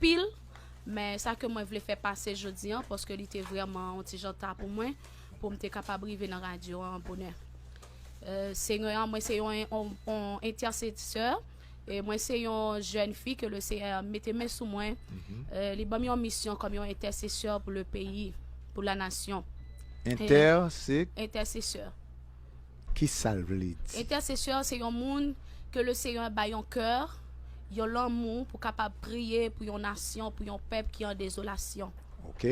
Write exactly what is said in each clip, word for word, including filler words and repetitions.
anpil, men sa ke mwen vle fè pase jodi an, paske li te vrèman yon ti jan ta pou mwen, pou m te kapab rive nan radyo an bonè. Euh, Senyè an, mwen se yon, yon, yon entèsesè, e mwen se yon jèn fi ke le Senyè mete men sou mwen. Euh, li ban m yon misyon kòm yon entèsesè pou le peyi, pou la nasyon. Entè, se Entèsesè. Ki sa l vle di? Entèsesè se yon moun ke le Senyè bay yon kè, yon lanmou pou kapab priye pou yon nasyon, pou yon pèp ki an dezolasyon. Ok.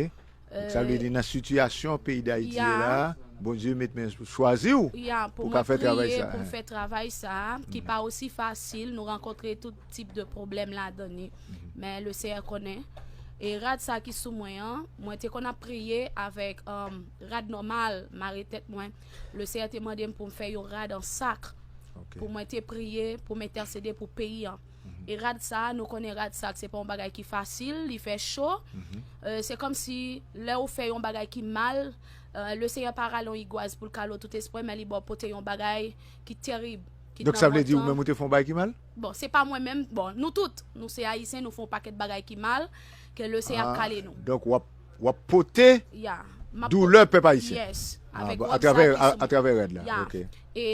Donk, sa vle di nan sitiyasyon peyi Dayiti ye Ya. La, Bondye met men chwazi w Ya, pou pou ka mwen fè travay priye, sa. Pou m fè travay sa, ki pa osi fasil, nou rankontre tout tip de pwoblèm ladan li. Men le Senyè konnen. E rad sa ki sou mwen an, mwen te konn ap priye avèk um, rad nòmal, mare tèt mwen. Le Senyè te mande m pou m fè yon rad an sak. Ok. Pou mwen te priye, pou m entèsede pou peyi an. E rad sa, nou konnen rad sak, se pa yon bagay ki fasil, li fè cho. Euh, se kòm si lè ou fè yon bagay ki mal, euh, le Senyè pa rale yon igwaz pou l kale w tout espre, men li ba w pote yon bagay ki terib. Ki Donk, nan sa vle di ou montan- menm ou te fè yon bagay ki mal? Bon, se pa mwen menm. Bon, nou tout, nou se Ayisyen, nou fè yon pakèt bagay ki mal, ke le Senyè ap kale nou. Donk, w ap, w ap pote Ya. M ap doulè pèp ayisyen. Yes. Ah, Avèk bon, rad atravè, sa ki a- sou mwen. atravè rad la. Ya. Ok. E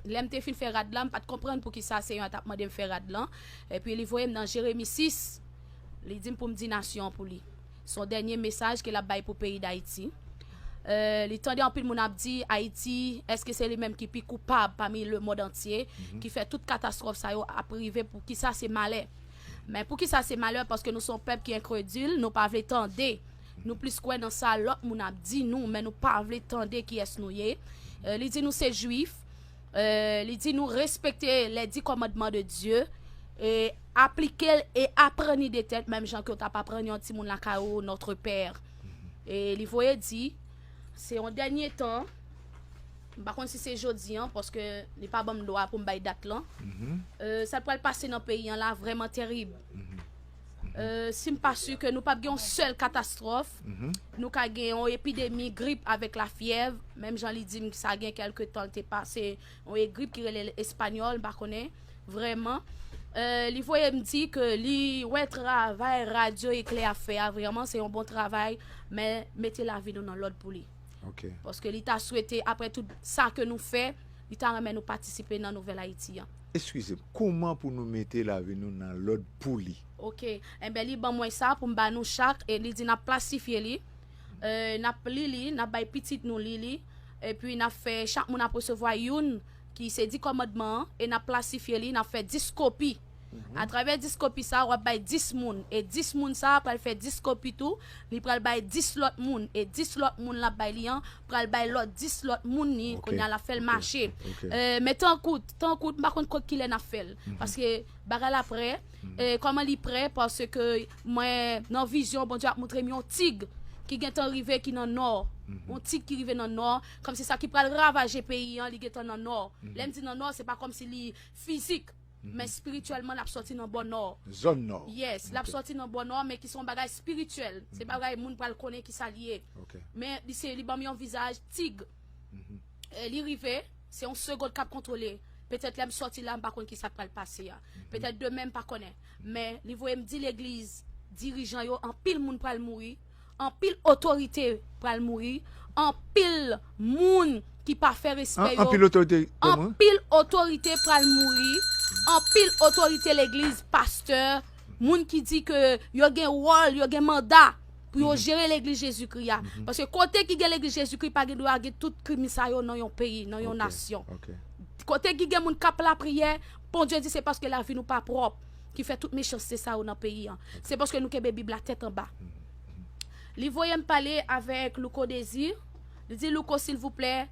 lè m te fin fè rad la, m pa t konprann pou ki sa Senyè t ap mande m fè rad lan. Epi li voye m nan Jeremi sis. Li di m pou m di nasyon an pou li. Se yon dènye mesaj ke l ap bay pou peyi Dayiti. Euh, li tande anpil moun ap di Ayiti, èske se li menm ki pi koupab pami le mond antye, ki fè tout katastwòf sa yo ap rive, pou ki sa se malè. Men pou ki sa se malè? Paske nou se yon pèp ki enkredil, nou pa vle tande. Nou plis kwè nan sa lòt moun ap di nou, men nou pa vle tande kiyès nou ye. Euh, li di nou se jwif. Euh, li di nou respekte les dix commandements de Dieu, e aplike l e aprann li de tèt, menm jan ke w t ap aprann yon timoun lakay ou, Notre Père. E li voye di, se yon dènye tan, m pa konn si se jodi an, paske li pa ban m dwa pou m bay dat lan. Euh, sa k pral pase nan peyi an la vrèman terib. Euh, si m pa si ke nou p ap gen yon sèl katastwòf, nou ka gen yon epidemi grip avèk lafyèv, menm jan li di m sa gen kèlke tan l te pase, yon grip ki rele espanyòl, m pa konnen vrèman. Euh, li voye m di ke li wè travay Radyo Eklè ap fè a, vrèman se yon bon travay, men mete lavi nou nan lòd pou li. Ok. Paske li ta swete, apre tout sa ke nou fè, li ta renmen nou patisipe nan nouvèl Ayiti an. Eskize m, kouman pou nou mete lavi nou nan lòd pou li? Ok. Enben, li ban mwen sa pou m ba nou chak, e li di n ap plasifye li, euh, n ap li li, n ap bay pitit nou li li, epi n ap fè chak moun ap resevwa youn ki se di kòmandman an, e n ap plasifye li, n ap fè dis kopi. Atravè dis kopi sa, w ap bay dis moun, e dis moun sa pral fè dis kopi tou, li pral bay dis lòt moun, e dis lòt moun l ap bay li an, pral bay lòt dis lòt moun li, Ok, kounye a l ap fè l ok, mache. ok. Euh, men tankou, tankou, m pa konn kot kilè n ap fè l. Paske bagay la prè, e kòman li prè, paske mwen, nan vizyon, Bondye ap montre m yon tig ki gentan rive, ki nan nò. Yon tig ki rive nan nò, kòmsi sa ki pral ravaje peyi an, li gentan nan nò. Lè m di nan nò, se pa kòmsi li fizik, men espirityèlman, l ap sòti nan bò nò. Zòn nò. Yes, l ap Ok. sòti nan bò nò, men ki se yon bagay espirityèl. Se bagay moun pral konnen ki sa li ye. Ok. Men li se, li ban m yon vizaj tig. E li rive, se yon segond k ap kontwole. Petèt lè m sòti la, m pa konn ki sa k pral pase a. Petèt demen, m pa konnen. Men li voye m di legliz, dirijan yo, anpil moun pral mouri, anpil otorite pral mouri, anpil moun ki pa fè respè An- yo. Anpil otorite kòman? Anpil otorite pral mouri, anpil otorite legliz, pastè, moun ki di ke yo gen wòl, yo gen manda pou yo jere legliz Jezikri a. Paske kote ki gen legliz Jezikri, pa gen dwa gen tout krim sa yo nan yon peyi, nan yon Ok, nasyon. Ok. Kote ki gen moun k ap lapriyè, Bondye di se paske lavi nou pa pwòp, ki fè tout mechanste sa yo nan peyi an. Se paske nou kenbe Bib la tèt anba. Li voye m pale avèk Louko Désir. Li di, Louko, silvouplè,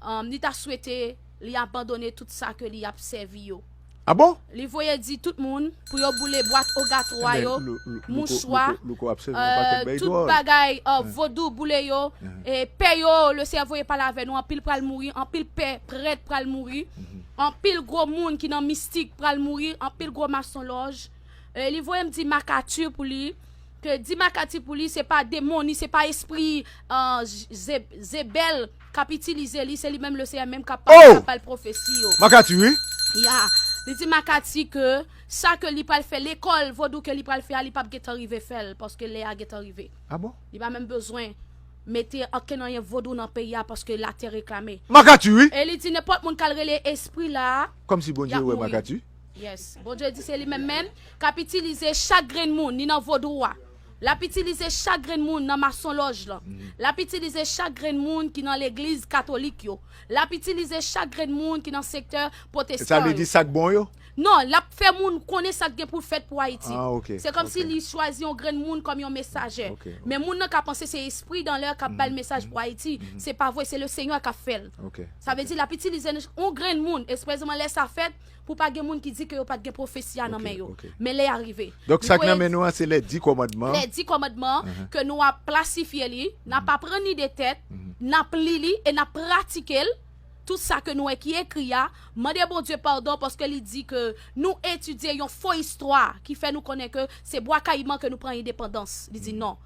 um, li ta swete li abandone tout sa ke li ap sèvi yo. Ah bon? Li voye di tout moun pou yo boule bwat ogatwa yo, Lou- Lou- Louko- mouchwa, Louko- Louko ap sèvi yon pakèt euh, bagay tout dwòl. Bagay euh, vodou boule yo, e pè yo, le Senyè voye pale avè nou, anpil pral mouri, anpil pè prèt pral mouri, anpil gwo moun ki nan mistik pral mouri, anpil gwo masonlòj. E li voye m di Makati pou li, ke di Makati pou li, se pa demon, ni se pa espri euh, Ze- Zebèl k ap itilize li, se li menm le Senyè menm k ap Oh! K ap bay pwofesi yo. Makati, wi. Ya. Li di Makati ke sa ke li pral fè, lekòl vodou ke li pral fè a, li p ap gentan rive fè l, paske lè a gentan rive. Ah bon? Li pa menm bezwen mete ankenn anyen vodou nan peyi a, paske latè reklame. Makati, wi. E li di nenpòt moun k al rele espri la, Kòmsi Bondye y ap wè mouri. Makati. Yes. Bondye di se li menm menm k ap itilize chak grenn moun, ni nan vodou a. L ap itilize chak grenn moun nan masonlòj lan. L ap itilize chak grenn moun ki nan legliz katolik yo. L ap itilize chak grenn moun ki nan sektè Sa pwotestan vle di yo. Sa k bon yo? Non, l ap fè moun konnen sa k gen pou l fèt pou Ayiti. Ah, ok, Se kòmsi ok. Li chwazi yon grenn moun kòm yon mesaje. Ok, ok. Men moun nan ka panse se espri dan lè k ap bay l mesaj pou Ayiti. Se pa vre, se le Senyè k ap fè l. Ok. Sa vle di l ap itilize yon grenn moun, espesyalman lè sa fèt, pou pa gen moun ki di ke yo pa t gen pwofesi a nan Ok, men yo. Ok. Men lè a rive. Donk Li sa k voye nan men nou an se lè di kòmandman. Lè di kòmandman ke nou ap plasifye li, n ap aprann li de tèt, n ap li li e n ap pratike l. Tout sa ke nou wè ki ekri a, mande Bondye padon paske li di ke nou etidye yon fo istwa ki fè nou konnen ke se Bwa Kayiman ke nou pran endepandans. Li di non.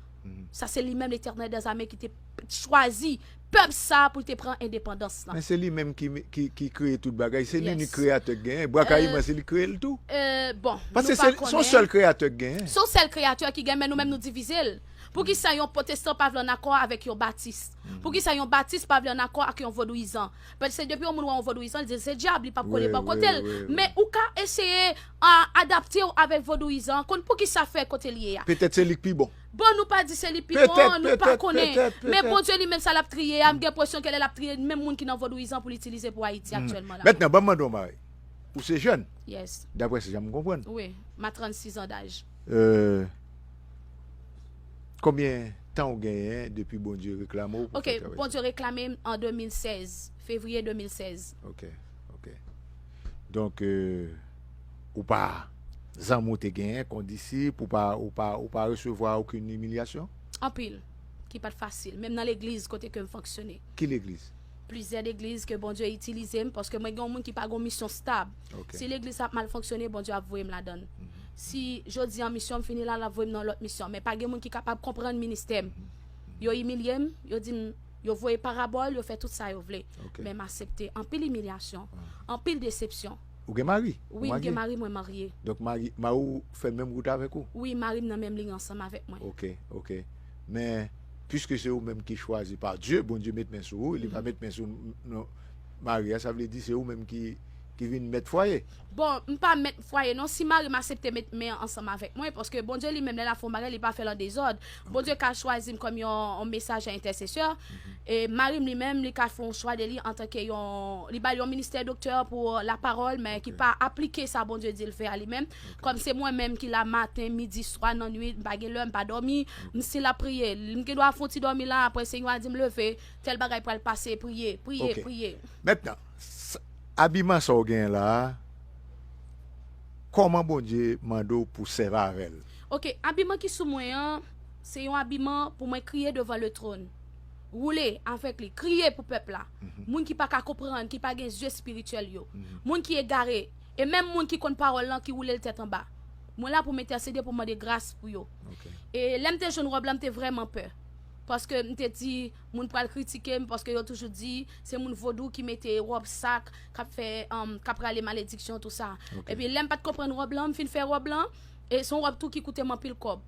Sa se li menm Letènèl dèzame ki te chwazi pèp sa pou l te pran endepandans lan. Men se li menm ki, ki, ki kreye tout bagay. Se li Yes. inik kreyatè k genyen. Bwa Kayiman se li kreye l tou. Euh, bon, Paske nou pa se se yon konnen. Sèl kreyatè k genyen. Se yon sèl kreyatè ki gen, men nou menm nou divize l. Poukisa yon pwotestan pa vle ann akò avèk yon batis? Poukisa yon batis pa vle ann akò ak yon vodouyizan? Paske depi yon moun wè yon vodouyizan, li di se dyab, li p ap kole Wi, bò wi, kote l. wi, wi. Men ou ka eseye a, adapte w avèk vodouyizan, konn poukisa fè kote l ye a. Petèt se li k pi bon. Bon, nou pa di se li pi Petèt, bon, nou pa petèt, konnen. petèt, Men petèt. Bondye li menm sa l ap triye a, m gen enpresyon ke lè l ap triye menm moun ki nan vodouyizan pou l itilize pou Ayiti aktyèlman la. Mentnan, ban m mande w bagay. Ou se jèn, Yes. daprè se jan m konprann. Wi, m a trannsis an daj. Euh, konbyen tan ou genyen depi Bondye reklame w pou Ok, fè travay sa? Bondye reklame m an de mil sèz, fevriye de mil sèz. Ok, ok. Donk, euh, ou pa zanmi w te genyen kondisip, ou pa, ou pa, ou pa resevwa okenn imilyasyon? Anpil, ki pa t fasil, menm nan legliz kote ke m fonksyone. Ki legliz? Plizyè legliz ke Bondye itilize m, paske mwen gen yon moun ki pa gen yon misyon stab. Ok. Si legliz la ap mal fonksyone, Bondye ap voye m ladan l. Si jodi an misyon m fini la, l ap voye m nan lòt misyon. Men pa gen moun ki kapab konprann ministè m. Yo imilye m, yo di m, yo voye parabòl, yo fè tout sa yo vle. Ok. Men m aksepte anpil imilyasyon, anpil desepsyon. Ou gen mari? Ou Wi, m marye? Gen mari mwen marye. Donk mari, mari w fè menm wout avèk ou? Wi, mari m nan menm liy ansanm avèk mwen. Ok, ok. Men, puiske se ou menm ki chwazi pa Dye, Bondye met men sou ou, li pa met men sou n- non, mari a, sa vle di se ou menm ki, ki vin mèt fwaye. Bon, m pa mèt fwaye non, si mari m aksepte met men ansanm avèk mwen, paske Bondye li menm lè l ap fè yon bagay, li pa fè l an dezòd. Bondye ka chwazi m kòm yon, yon mesaje entèsesè. E mari m li menm, li ka fè yon chwa de li antanke yon, li ba l yon ministè doktè pou lapawòl, men ki pa aplike sa Bondye di l fè a li menm. Kòm se mwen menm ki la maten, midi, swa, nan nwit, m pa gen lè, m pa dòmi, m si l ap priye. M gen dwa fè yon ti dòmi la, apre Senyè a di m leve, tèl bagay pral pase, priye, priye, Ok. Priye. Mentnan, s- abiman sa w genyen la a, kòman Bondye mande w pou sèvi avè l? Ok, abiman ki sou mwen an, se yon abiman pou mwen kriye devan le tròn. Woule avèk li, kriye pou pèp la. Moun ki pa ka konprann, ki pa gen zye espirityèl yo. Moun ki egare, e menm moun ki konn pawòl lan ki woule l tèt anba. Mwen la pou m entèsede, pou mande gras pou yo. Ok. E lè m te jwenn wòb la, m te vrèman pè. Paske m te di, moun pral kritike m, paske yo toujou di, se moun vodou ki mete wòb sa k ap fè, um, k ap rale malediksyon, tou sa. Ok. Epi lè m pa t konprann wòb lan, m fin fè wòb lan, e se yon wòb tou ki koute m anpil kòb.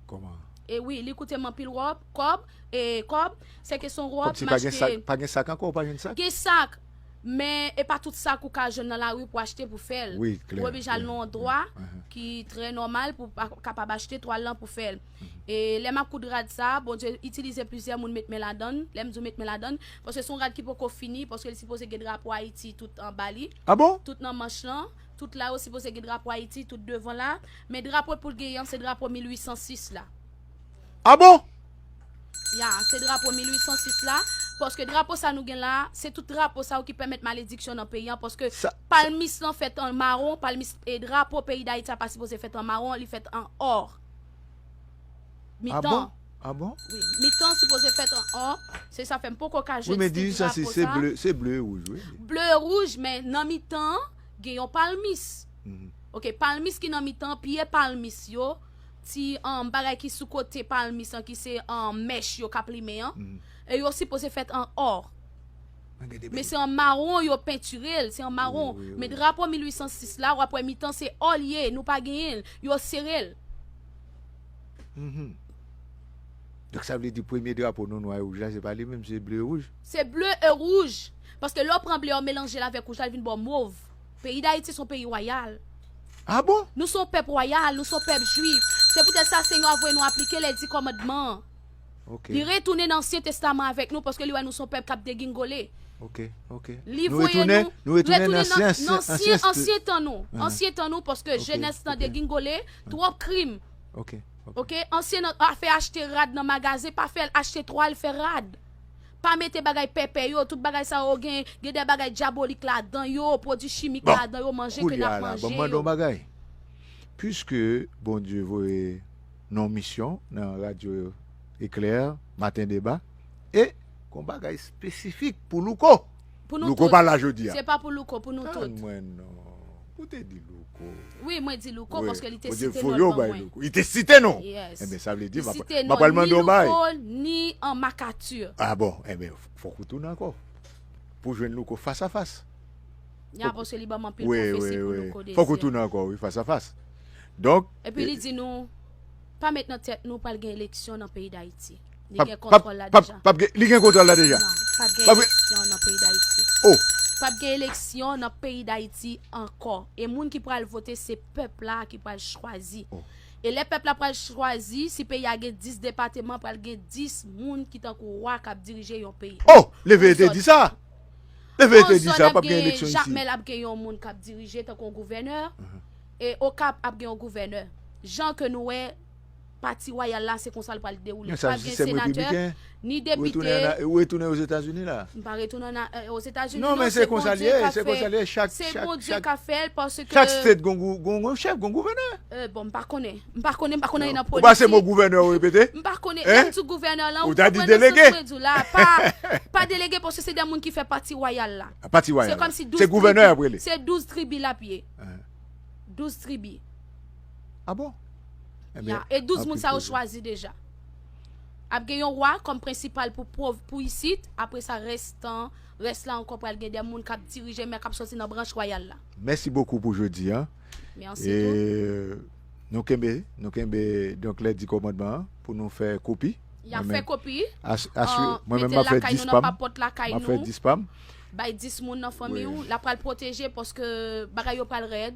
Kòman? E wi, li koute m anpil wòb, kòb, e kòb, se ke se yon wòb Kòmsi m pa gen achte. Sak, pa gen Sak ankò, ou pa jwenn Sak? Gen Sak, men e pa tout Sak ou ka jwenn nan lari pou achte pou fè l. Wi, klè, Ou oblije al klè. nan yon dwa Mhm. ki trè nòmal pou pa kapab achte twal lan pou fè l. E lè m ap koud rad sa, Bondye itilize plizyè moun met men ladan l. Lè m di w met men ladan l, paske se yon rad ki poko fini, paske li sipoze gen drapo Ayiti tout anba li. Ah bon? Tout nan manch lan, tout la yo sipoze gen drapo Ayiti, tout devan la. Men drapo pou l genyen an, se drapo mil uit san sis la. Ah bon? Ya, se drapo mil uit san sis la. Paske drapo sa nou gen la, se tout drapo sa yo ki pèmèt malediksyon nan peyi an. Paske Sa- palmis lan fèt an mawon, palmis e drapo peyi Dayiti a pa sipoze fèt an mawon, li fèt an ò. Ah Mitan. Bon? Ah bon? Wi, mitan sipoze fèt an ò. Se sa fè m poko ka Wi, jwenn men stil di sa se drapo se sa. Ble, se ble e wouj, wi. Ble e wouj, men nan mitan, gen yon palmis. Mhm. Ok, palmis ki nan mitan, pye palmis yo, ti um, bagay ki sou kote palmis an, ki se um, mèch yo k ap limen an. Mhm. E yo sipoze fèt an ò. Men se an mawon yo pentire l, se an mawon. Men drapo mil uit san sis la, w ap wè mitan se ò l ye, nou pa genyen l, yo sere l. Donk sa vle di premye drapo nou nwa e wouj la, se pa li menm, se ble e wouj. Se ble e wouj. Paske lè w pran ble a w melanje l avèk wouj la, l vin ba w mov. Peyi Dayiti se yon peyi wayal. Ah bon? Nou se yon pèp wayal, nou se yon pèp jwif. Se poutèt sa Senyè a voye nou aplike lè di kòmandman an. Li retounen nan Ansyen Testaman avèk nou paske li wè nou se yon pèp k ap degingole. Li voye nou retounen nan ansyen tan nou. Ansyen tan nou paske jenès lan degingole, twòp krim. Oke, ansyen afè achte rad nan magazen, pa fè l achte twa, l fè rad. Pa mete bagay pèpè yo, tout bagay sa yo gen gen de bagay dyabolik ladan yo, pwodui chimik ladan yo, manje ke n ap manje. Ban m mande yon bagay. Piske Bondye voye nou yon misyon nan radyo Eklè, Maten Deba, e gon bagay espesifik pou Louko. Pou nou tout. Louko pa la jodi a. Se pa pou Louko, pou nou tout. Tann mwen non. Ou te di Louko. Wi, mwen di Louko paske li te site non l ban mwen. Li te site non. Yes. Enben sa vle di m ap pral mande w bay. Li site non ni Louko ni an Makati. Ah bon, enben fòk ou tounen ankò. Pou jwenn Louko fas a fas. Ya paske li ban m anpil pwofesi pou Louko dezyen. Fòk ou tounen ankò wi, fas a fas. Donk. Epi li di nou, pa met nan tèt nou pral gen eleksyon nan peyi Dayiti. Li gen kontwòl la deja. Li gen kontwòl la deja. Non, p ap gen eleksyon nan peyi Dayiti. Oh! P ap gen eleksyon nan peyi Dayiti ankò. E moun ki pral vote se pèp la ki pral chwazi. Oh. E lè pèp la pral chwazi, si peyi a gen dis depateman, pral gen dis moun ki tankou wa k ap dirije yon peyi. Oh! Leve te di sa! Leve te di sa, p ap gen eleksyon isi. Jakmèl ap gen yon moun k ap dirije tankou yon gouvènè. E Okap ap gen yon gouvènè. Jan ke nou wè pati wayal la se konsa l pral dewoule. Pral gen senatè, ni depite. Ou retounen Ozetazini la? M pa retounen Ozetazini non, se Bondye k ap fè l. Se Bondye k ap fè l paske chak state gon chèf, gon gouvènè. Bon, m pa konnen. M pa konnen, m pa konn anyen nan politik. Ou pa se mo gouvènè ou repete? M pa konnen. Lè m di gouvènè lan, ou konprann nan sans mwen di w la. Pa delege paske se de moun ki fè pati wayal la. Pati wayal la. Se kòmsi douz tribi. Se douz tribi l ap ye. Douz tribi. Ah bon? Ya, e douz moun sa yo chwazi deja. Ap gen yon wa kòm prensipal pou pwov, pou isit, apre sa restan, rès la ankò pral gen de moun k ap dirije men k ap sòti nan branch wayal la. Mèsi bokou pou jodi a. Mèsi tou. E nou kenbe, nou kenbe donk lè di kòmandman an pou nou fè kopi. Y ap fè kopi. Mwen menm m ap fè dis pa m. M ap fè dis pa m. Bay dis moun nan fanmi w, l ap pral pwoteje paske bagay yo pral rèd.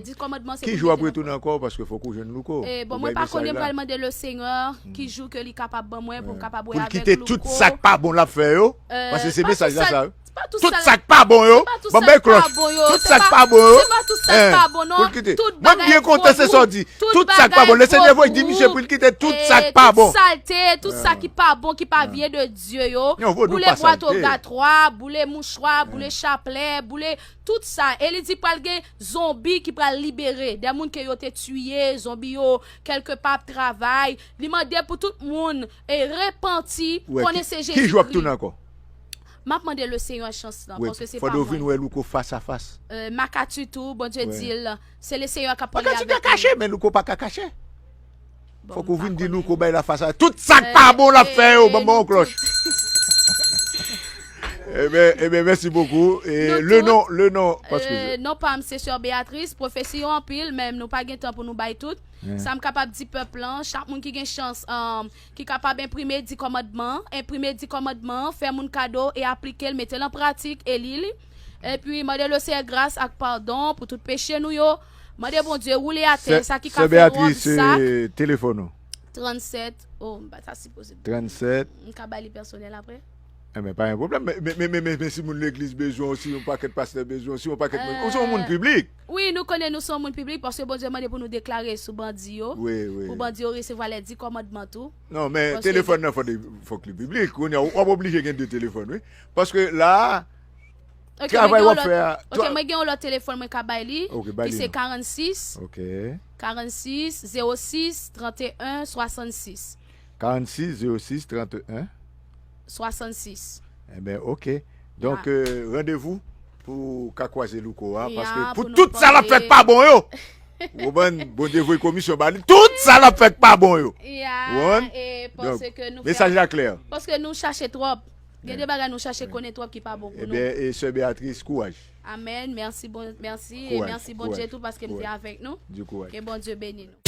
Dis kòmandman se pou mete nan kò. Ki jou w ap retounen ankò paske fòk ou jwenn Louko. Bon, mwen pa konnen, m pral mande Lesenyè ki jou ke li kapab ban mwen pou m kapab wè avèk Louko. Pou l kite tout sa k pa bon l ap fè yo. Paske se mesaj la sa. Tout sa k pa bon yo. Ban m bay klòch. Tout sa k pa bon yo. Se pa tout sa k pa bon non. Tout bagay pwòp. Mwen byen kontan se sa w di. Tout sa k pa bon. Lesenyè voye di misye pou l kite tout sa k pa bon. Tout salte, tout sa ki pa bon, ki pa vyen de Dye yo. Boule bwat ogatwa, boule mouchwa, boule chaplè, boule tout sa. E li di pral gen zonbi ki pral libere. De moun ke yo te tiye, zonbi yo kèlkepa ap travay. Li mande pou tout moun repanti, konnen se Jezikri. Ki jou w ap tounen ankò? M ap mande Lesenyè chans lan paske se pa mwen. Fò w vin wè Louko fas a fas. Makati tou, Bondye di l se Lesenyè k ap pale avèk li. Makati ka kache, men Louko pa ka kache. Fòk ou vin di Louko bay la fas a tout sa k pa bon l ap fè yo. Ban m ba w yon klòch. Ebyen, ebyen, mèsi bokou. E le non, le non, paske. Non pa m se Sè Beatrice, pwofesi yo anpil, men nou pa gen tan pou nou bay tout. Sa m kapab di pèp lan, chak moun ki gen chans ki kapab enprime di kòmandman, enprime di kòmandman, fè moun kado e aplike l, mete l an pratik e li li. Epi mande Lesenyè gras ak padon pou tout peche nou yo. Mande Bondye woule atè sa ki ka fè w sak. Sè Beatrice, telefòn ou? Trannsèt, oh, m pa ta sipoze. Trannsèt. M ka ba li pèsonèl apre. Enben pa gen pwoblèm. Men si moun legliz bezwen w, si yon pakèt pastè bezwen w, si yon pakèt moun, ou se yon moun piblik. Wi, nou konnen nou se yon moun piblik paske Bondye mande pou nou deklare sou bandi yo. Pou bandi yo resevwa lè di kòmandman tou. Non, men telefòn nan fòk li piblik. Kounye a w ap oblije gen de telefòn wi. Paske la a, travay w ap fè a. Ok, mwen gen yon lòt telefòn mwen ka bay li, ki se karannsis, karannsis, zewo sis, tranteyen, swasannsis. Karannsis, zewo sis, tranteyen, swasannsis. Enben, ok. Donk, randevou pou w ka kwaze Louko a, paske pou tout sa l ap fè k pa bon yo. Ou konprann? Bondye voye komisyon ba li. Tout sa l ap fè k pa bon yo. Ou konprann? Donk, mesaj la klè. Paske nou chache twòp. Gen de bagay nou chache konnen twòp ki pa bon pou nou. Ebyen, e sè Beatrice, kouraj. Amen. Mèsi bon, mèsi e Kouraj, mèsi Bondye kouraj, tou paske m te kouraj. Avèk nou. Du kouraj. Ke Bondye beni nou.